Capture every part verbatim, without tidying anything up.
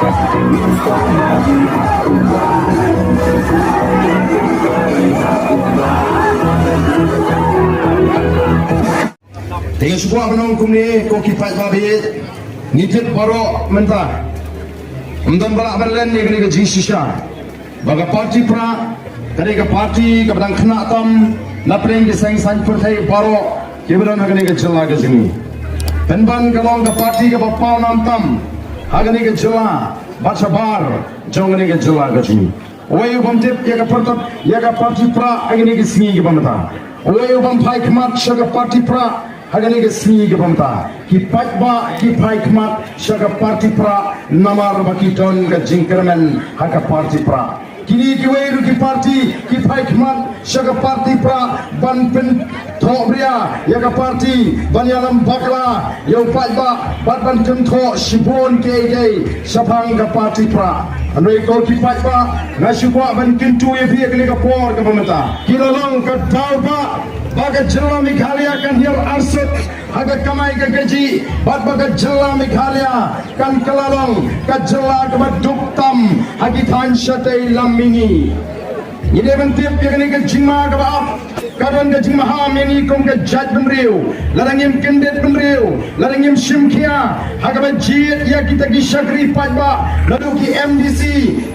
Te nga shu kwah ban ong kumne, ko ki paidbah ba ïeit, ngi tip baroh mynta. Ym don ba lah ban len ïa kane ka jingshisha ba ka party Prah ka dei ka party kaba dang khynnah tam na pdeng ki seng saiñ pyrthei baroh kiba don ha kane ka jylla ka jong ngi. Pynban ka long ka party kaba pawnam tam ha kane ka jylla bad shabar jong kane ka jylla ka jong ngi. Uwei u bym tip ïa ka party, ïa ka party Prah ha kine ki sngi kiba mynta. Uwei u bym phai khmat sha ka party Prah ha kine ki sngi kiba mynta. Ki paidbah ki phai khmat sha ka party Prah namar ba ki don ka jingkyrmen ha ka party Prah. Kine kiwei ruh ki party ki phai khmat sha ka party Prah ban pyn thoh bria ïa ka party, ban ïalam bakla ïa u paidbah bad ban kynthoh shibun kiei kiei shaphang ka party Prah. Hynrei ko ki paidbah, nga shu kwah ban kyntu ïa phi ha kane ka por kaba mynta. Ki la long ka daw ba, ba ka jylla Meghalaya kan hiar arsut ha ka kamai ka kajih bad ba ka jylla Meghalaya kan kylla long ka jylla kaba duk tam ha ki thaiñ shatei lam mihngi. Ngi dei ban tip ïa kane ka jingma kaba ap. Ka don ka jingmaham ïa ngi kum ka jaitbynriew. Lada ngim kyndit bynriew, lada ngim shim khia ha kaba jied ïa kita ki shakri paidbah, naduh ki M D C,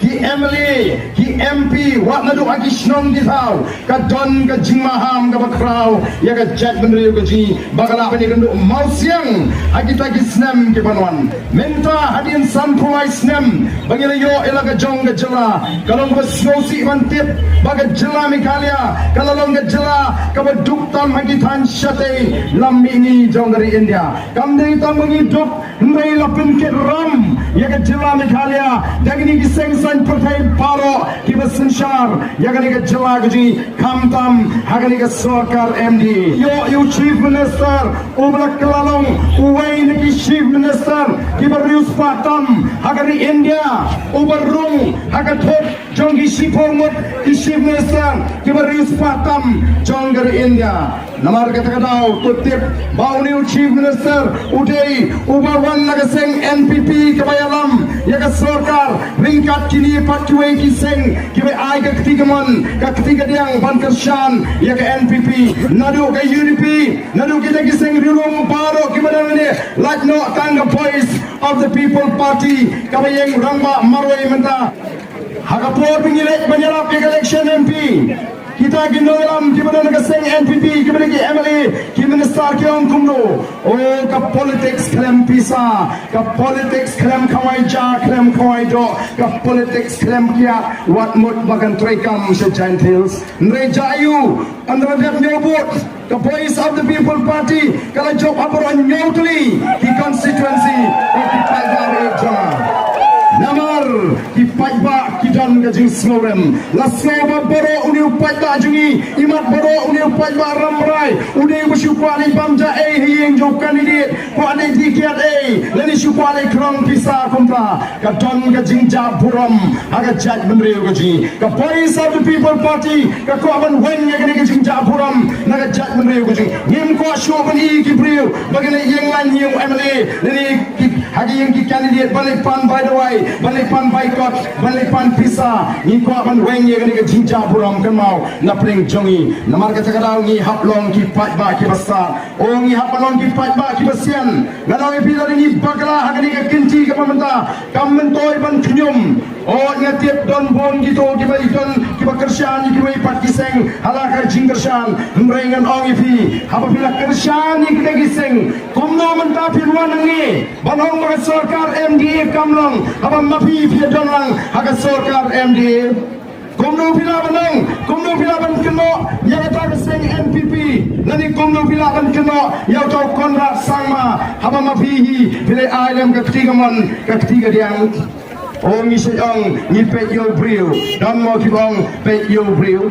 ki M L A, ki M P, wat naduh ha ki shnong ki thaw, ka don ka jingmaham kaba khraw ïa ka jaitbynriew ka jong ngi. Ba ka lah ban ïakynduh mawsiang ha kita ki snem ki ban wan. Mynta hadien sanphew lai snem ba ngi la ïoh ïa la ka jong ka jylla, ka long kaba sngewsih ban tip ba ka jylla Meghalaya ka la long ka jylla kaba duk tam ha ki thaiñ shatei lam mihngi jong ka ri India. Kam dei tang ba ngi duk, hynrei la pynkit ram ïa ka jylla Meghalaya da kine ki seng saiñ pyrthei baroh kiba synshar ïa kane ka jylla ka jong ngi, khamtam ha kane ka sorkar M D A. Ïoh ïa u Chief Minister uba la kylla long uwei na ki Chief Minister kiba riewspah tam ha ka ri India, uba rung ha ka thut jong ki shiphew ngut ki Chief Minister kiba riewspah tam jong ka ri India. Namar kata ka daw to tip ba une u Chief Minister u dei uba wan na ka seng N P P kaba ïalam ïa ka sorkar ryngkat kine pat kiwei ki seng kiba ai ka kti kamon ka kti kadiang ban kyrshan ïa ka N P P. Naduh ka U D P, naduh kita ki seng riewlum baroh kiba dang ne lait noh tang ka Voice of the People Party kaba ïeng rangbah marwei mynta. Ha ka por ba ngi leit ban ïalap ïa ka election M P, kita ki nongïalam kiba don ha ka seng N P P, kiba don ki M L A, ki minister ki ong kumno, oh, ka politics khlem pisa, ka politics khlem khawai ja, khlem khawai doh, ka politics khlem kiad, wat mut ba kan trei kam sha Jaintia Hills. Hynrei jia aiu, ynda la dep ñiew vote, ka Voice of the People Party ka la jop ha baroh hynñiew tylli ki constituency, oh, ki paidbah ruh jia. Namar ki paidbah ki don ka jingsngewrem. La sngew ba baroh une u paidbah jong ngi, imat baroh une u paidbah Rambrai u dei uba shu kwah leit bam ja ei ha ïing jong u candidate, kwah leit dih kiad ei, lane shu kwah leit khrong pisa kumta. Ka don ka jingjah burom ha ka jaitbynriew ka jong ngi. Ka Voice of the People Party ka kwah ban weng ïa kane ka jingjah burom na ka jaitbynriew ka jong ngi. Ngim kwah shuh ban i ki briew ba kin leit ïeng lain ha ïing u M L A, lane ki, ha ki ïing ki candidate ban leit pan bai dawai, ban leit pan bai kot, ban leit pan pisa. Ngi kwah ban weng ïa kane ka jingjah burom kynmaw na pdeng jong ngi. Namar kata ka daw ngi hap long ki paidbah kiba stad. Oh, ngi hap ban long ki paidbah kiba sian. Ngan ong ïa phi, lada ngi bakla ha kane ka kynti kaba mynta, kam myntoi ban khñium. Oh, nga tip don bun kito kiba don kiba kyrshan ïa kiwei pat ki seng ha la ka jingkyrshan. Hynrei ngan ong ïa phi, haba phi la kyrshan ïa kita ki seng, kumno mynta phin wan hangne ban ong ba ka sorkar M D A kam long, haba ma phi phi don lang ha ka sorkar M D A? Kumno phi lah ban ong, kumno phi lah ban kynnoh ïa kata ka seng N P P, lane kumno phi lah ban kynnoh ïa uta u Conrad Sangma, haba ma phi hi phi la ai lem ka kti kamon ka kti kadiang? Oh, ngi shait ong ngi peit ïa u briew, don mo kiba ong peit ïa u briew?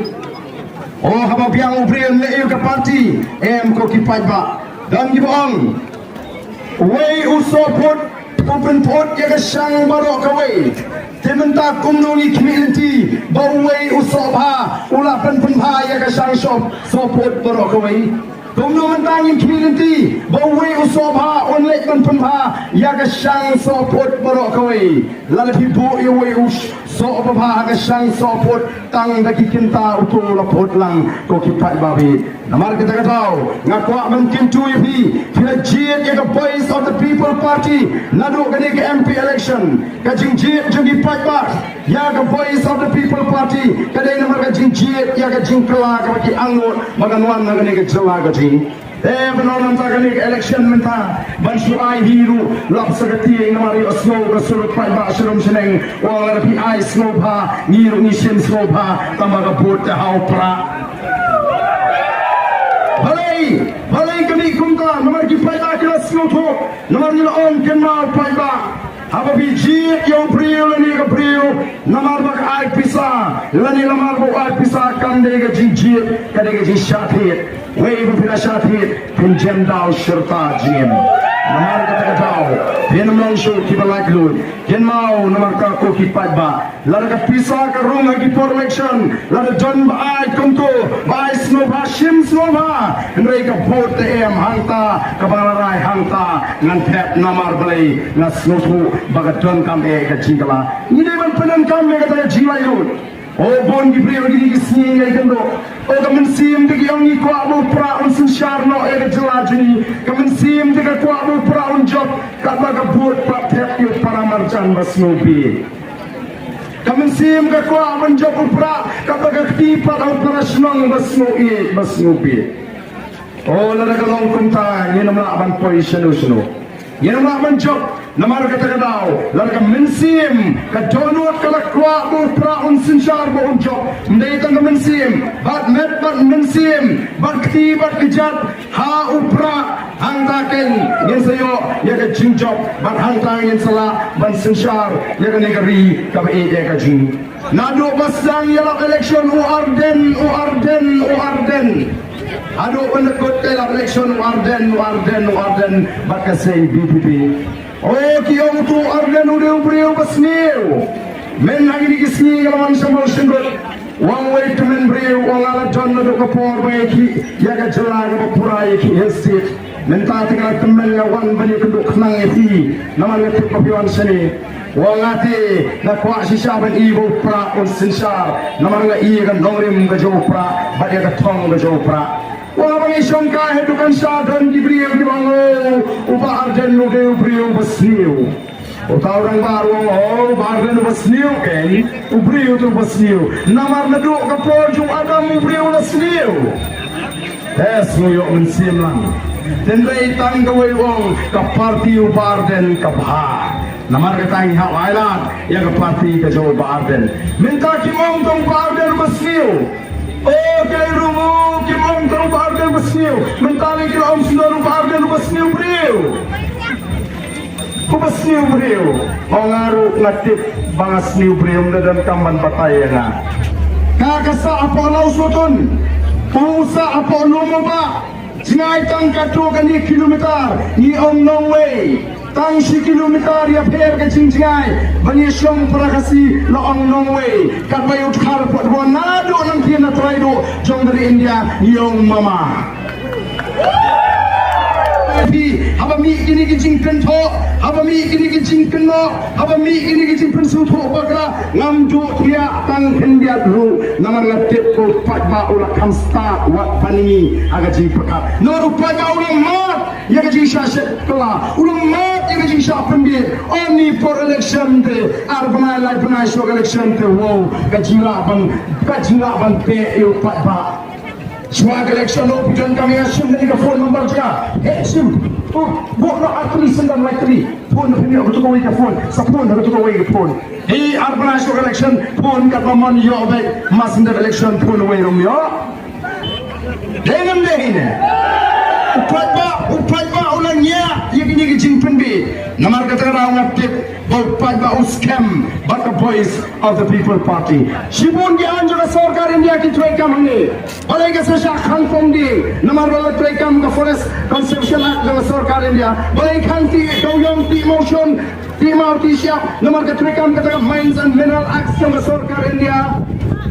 Oh, haba biang u briew leh ïa ka party, em ko ki paidbah. Don kiba ong, uwei u sohphut u pynphut ïa ka shang baroh kawei. Te mynta kumno ngi khmih lynti ba uwei u sohbha u la pynpynbha ïa ka shang soh, sohphut baroh kawei? Kumno mynta ngin khmih lynti ba uwei u sohbha un leit ban pynbha ïa ka shang sohphut baroh kawei? Lada phi buh ïa uwei u sohbha ha ka shang sohphut, tang da ki kynta uto la phut lang, ko ki paidbah. Namar kata ka daw nga kwah ban kyntu ïa phi, phi la jied ïa ka Voice of the People Party naduh kane ka M P election. Ka jingjied jong ki paidbah ïa ka Voice of the People Party ka dei namar ka jingjied ïa ka jingkylla kaba ki angnud ba kan wan na kane ka jylla ka jong ngi. Te ban ong mynta kane ka election mynta ban shu ai hi ruh lap sa ka tieng, namar ïohsngew ka sur paidbah sharum shaneng, u ong lada phi ai sngewbha, ngi ruh ngi shim sngewbha, tangba ka vote te ha u prah. Balei, balei ka mih kumta? Namar ki paidbah ki la sngewthuh, namar ngi la ong kynmaw paidbah, haba phi jied ïa u briew lane ka briew namar ba ka ai pisa, lane namar ba u ai pisa, kam dei ka jingjied, ka dei ka jingshah thied. Wei ba phi la shah thied, phin jem daw shirta jingim. Namar kata ka daw, phin ym long shuh kiba laitluid. Kynmaw namar ka, ko ki paidbah, lada ka pisa ka rung ha ki por election, lada don ba ai kumto, ba ai sngewbha, shim sngewbha, hynrei ka vote te em hangta, kaba nga la rai hangta ngan thep. Namar balei? Nga sngewthuh ba ka donkam eh ka jingkylla. Ngi dei ban pyndonkam ïa kata ka jinglaitluid. O bun ki briew kine ki sngi ngi ïakynduh, o ka mynsiem te ki ong ngi kwah ba u prah un synshar noh ïa ka jylla jong ngi. Ka mynsiem te ka kwah ba u prah un jop, katba ka vote pat thep ïa u paramarjan ba sngewbha. Ka mynsiem ka kwah ban jop u prah, katba ka kti pat ha u parashnong ba sngewbha, ba sngewbha. O, lada ka long kumta, ngin ym lah ban poi shano shano. Ngin ym lah ban jop, namar kata ka daw, lada ka mynsiem ka dohnud ka la kwah ba u prah un synshar ba un jop, ym dei tang ka mynsiem, bad met bad mynsiem, bad kti bad kjat ha u prah, hangta keiñ ngin sa ïoh ïa ka jingjop, bad hangta ngin sa lah ban synshar ïa kane ka ri kaba ïeit ïa ka jong ngi. Naduh ba sdang ïalap election u Ardent, u Ardent, u Ardent. Haduh ban da kut ïalap election u Ardent, u Ardent, u Ardent bad ka seng V P P. O, ki ong uto u Ardent u dei u briew ba sniew. Mynta ha kine ki sngi nga la wan sha Mawshynrut, u ong uwei u tymmen briew, u ong nga la don naduh ka por ba nga ïakhih ïa ka jylla kaba pura, ïakhih Hill State. Mynta te nga la tymmen, nga wan ban ïakynduh khnang ïa phi namar nga tip ba phi wan shane. U ong nga te nga kwah shisha ban ïohi ba u prah un synshar, namar nga ïohi ïa ka nongrim ka jong u prah bad ïa ka thong ka jong u prah. U ong nga ba ngi shongkai ha dukan sha, don ki briew kiba ong, o, u Bah Ardent u dei u briew ba sniew. Uta u rangbah u ong, o, u Bah Ardent uba sniew keiñ, u briew te uba sniew. Namar naduh ka por jong u Adam u briew u la sniew. Te sngewbha ïoh mynsiem lang. Hynrei tang kawei u ong, ka party u Bah Ardent ka bha. Namar kata ngi hap ai lad ïa ka party ka jong u Bah Ardent. Mynta kim ong tang u Bah Ardent uba sniew. O, ki la ïaroh, kim ong tang u Bah Ardent uba sniew. Mynta lei ki la ong sngewbha u Bah Ardent uba sniew briew. Uba sniew briew. O, nga ruh nga tip ba nga sniew briew, ym da donkam ban batai ïa nga. Ka ka sah hapoh Lawsutun, u sah hapoh Lumumba. Jngai tang katto katne kilometer, ngi ong nongwei. Tang shi kilometer ïapher ka jingjngai ban ïashong para Khasi la ong nongwei. Katba ïa u dkhar pat bun naduh nangkien na trai duh jong ka ri India, ngi ong mama. Phi, haba mih kine ki jingkynthoh, haba mih kine ki jingkynnoh, haba mih kine ki jingpynsngewthuh bakla, ngam duh thiah tang khyndiat ruh, namar nga tip ko paidbah u la kham stad wat ban ngi ha ka jingpyrkhat. Namar u paidbah u la mad ïa ka jingshah shet kylla, u la mad ïa ka jingshah pynbiej. Oni por election te, ar bnai lai bnai shuwa election te, wow, ka jinglah ban, ka jinglah ban teh ïa u paidbah. Shuwa ka election, u phi donkam ïa shim kane ka phone number jong nga. Heh, shim. U, bok noh ar tylli, sendang lai tylli. Phone na phi, ïoh kato kawei ka phone. Sa phone na kato kawei ka phone. Hi, ar bnai shuwa ka election, phone katba mon ïoh beit. Mar shen da ka election, phone wei ruh ym ïoh. Dei ngam dei hi ne? U paidbah, u paidbah u la ngiah ïa kine ki jingpynbiej. Namar kata ka daw nga tip ba u paidbah u skhem bad ka Voice of the People Party. Shibun ki aiñ jong ka sorkar India ki treikam hangne. Balei ka sa shah khang pong dieng? Namar ba la treikam ka Forest Conservation Act jong ka sorkar India. Balei khang tih, dewiong tih, mawshun, Ti mau ti siap, namar ka treikam kata ka Mines and Mineral Act jong ka sorkar India.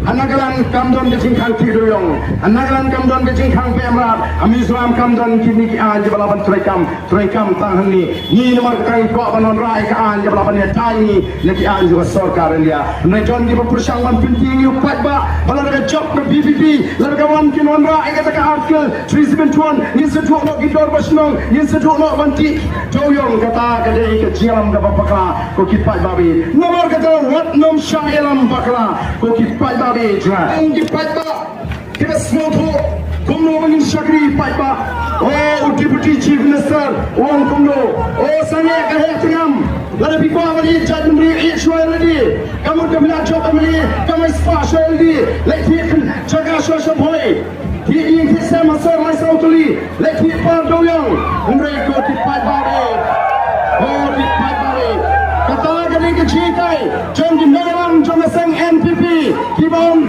Ha Nagaland kam don ka jingkhang ti duyong. Ha Nagaland kam don ka jingkhang bemrat. Ha Mizoram kam don kine ki aiñ kiba lah ban treikam, treikam tang hangne. Ngi namar kata ngi kwah ban wanrah ïa ka aiñ kaba lah ban ïa tang ngi na ki aiñ jong ka sorkar India. Hynrei don kiba pyrshang ban pyntieng ïa u paidbah ba lada ka jop ka V P P, lada ka wan kin wanrah ïa kata ka Article three seven one, ngin sa duh noh ki dor ba shnong, ngin sa duh noh ban tih dewïong. Kata ka dei ka jingïalam kaba bakla ko ki paidbah baieit. Namar kata wat nym shah ïalam bakla ko ki paidbah baieit. Ong ki paidbah kiba sngewthuh kumno ba ngin shakri paidbah. O u Deputy Chief Minister u ong kumno? O sangeh ka heh tngam, lada phi kwah ban ïeit jaitbynriew, ïeit shuwa ïa lade. Ka mut ka mih la jop M L A, kamai spah shuwa ïa lade. Leit thied jaka shuwa sha Bhoi, thied ïing thied sem ha sor lai saw tylli, leit thied par dewïong. Hynrei ko ki paidbah baieit, ko ki paidbah baieit, kata ka dei ka jinghikai jong ki nongïalam jong ka seng N P P kiba ong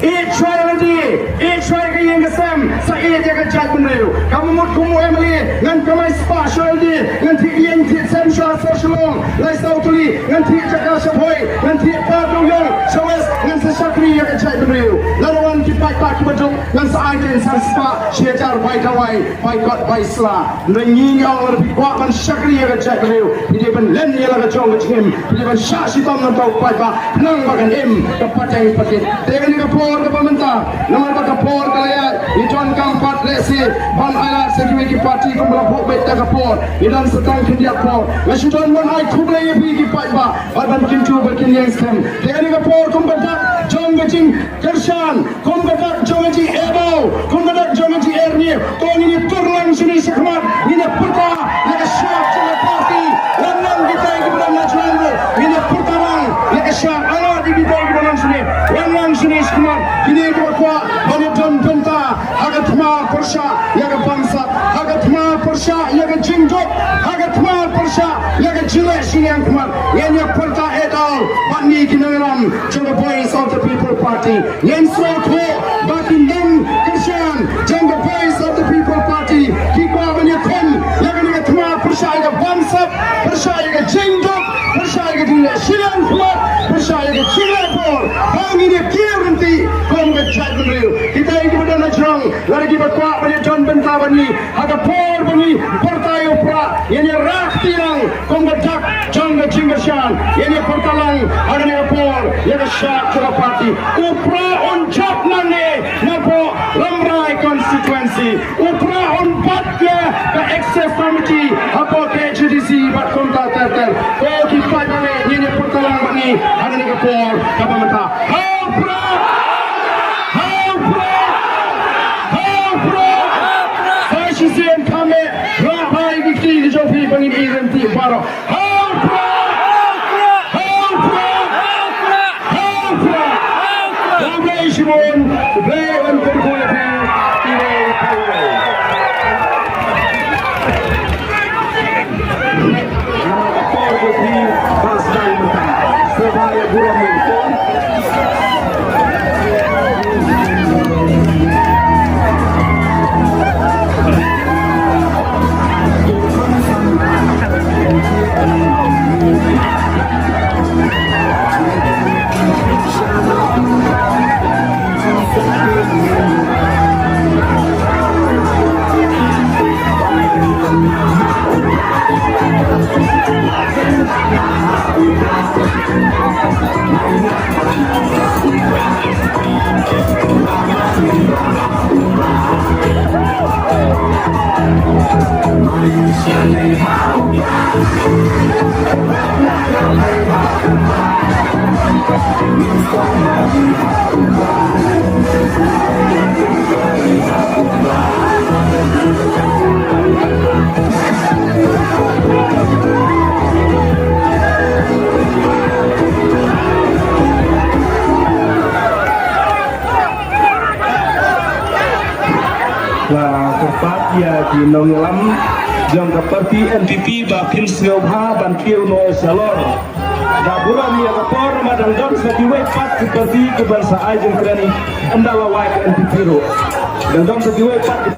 ïeit shuwa ïa lade, ïeit shuwa ïa ka ïing ka sem, sa ïeit ïa ka jaitbynriew. Kam mut kum u M L A, ngan kamai spah shuwa ïa lade, ngan thied ïing thied sem shuwa ha sor Shillong lai saw tylli, ngan thied jaka sha Bhoi, ngan thied par dewïong sha West, ngan sa shakri ïa ka jaitbynriew. Lada wan ki paidbah kiba duk, ngan sa ai tang san spah shi hajar bai dawai, bai kot bai sla. Hynrei ngi ngi ong lada phi kwah ban shakri ïa ka jaitbynriew, phi dei ban len ïa la ka jong ka jingim, phi dei ban shah shitom na u paidbah khnang ba kan im ka pateng pakit. Te kane ka por kaba mynta, namar ba ka por ka la ïaid, ngi donkam pat lehse ban ailad sha kiwei ki party kumba la buh beit da ka por. Ngi don sa tang khyndiat por. Nga shu don ban ai khublei ïa phi ki paidbah bad ban kyntu bad kynïeng skhem. Te kane ka por kumba dak jong ka jingkyrshan, kum ka dak jong ka jingeh baw, kum ka dak jong ka jingeh rieh, to ngin ïa tur lang shane shakhmat, ngin ïa pyrta ïa ka shap jong ka party. Wan lang kita kiba don na jrong ruh, ngin ïa pyrta lang ïa ka shap. Alo, di kita kiba don shane, wan lang shane shakhmat. Kine kiba kwah ban ïa don bynta ha ka thma pyrshah ïa ka bamsap, ha ka thma pyrshah ïa ka jingduk, ha ka thma pyrshah ïa ka jingleh shiliang khmat, ngin ïa pyrta eh daw bad ngi ki nongïalam jong ka Voice of the People Party. Ngin sngewthuh ba ki nongkyrshan jong ka Voice of the People Party ki kwah ban ïakhun ïa kane ka thma pyrshah ïa ka bamsap, pyrshah ïa ka jingduk, pyrshah ïa ka jingleh shiliang khmat, pyrshah ïa ka jingleh bor. Ba ngin ïa kiew ryntih kum ka jaitbynriew. Kita kiba don na jrong, lada kiba kwah ban ïa don bynta bad ngi, ha ka por ba ngi pyrta ïa u Prah, ngin ïa rah kti lang kum ka dak jong ka jingkyrshan. Ngin ïa pyrta lang ha kane ka por ïa ka shap jong ka party. U Prah un jop nangne napoh Rambrai constituency. U Prah un bat ïa ka excise committee hapoh K H A D C bad kumta ter ter. Ko ki paidbah, ngin ïa pyrta lang bad ngi ha kane ka por kaba mynta. Ha u Prah! Ha u Prah! Ha u Prah! Sa shisien kham eh, rah bha ïa ki kti ki jong phi ba ngin ïeit ryntih baroh. Ha u Prah! Ha u Prah! Ha u Prah! Khublei shibun, Blei un kyrkhu ïa phi, iwei pa iwei. La kyrpad ïa ki nongïalam jong ka party N P P ba phin sngewbha ban kiew noh shalor. Da burom ïa ka por, namar dang don sa kiwei pat ki party kiban sa ai jingkren ynda la wai ka N P P ruh. Dang don sa kiwei pat ki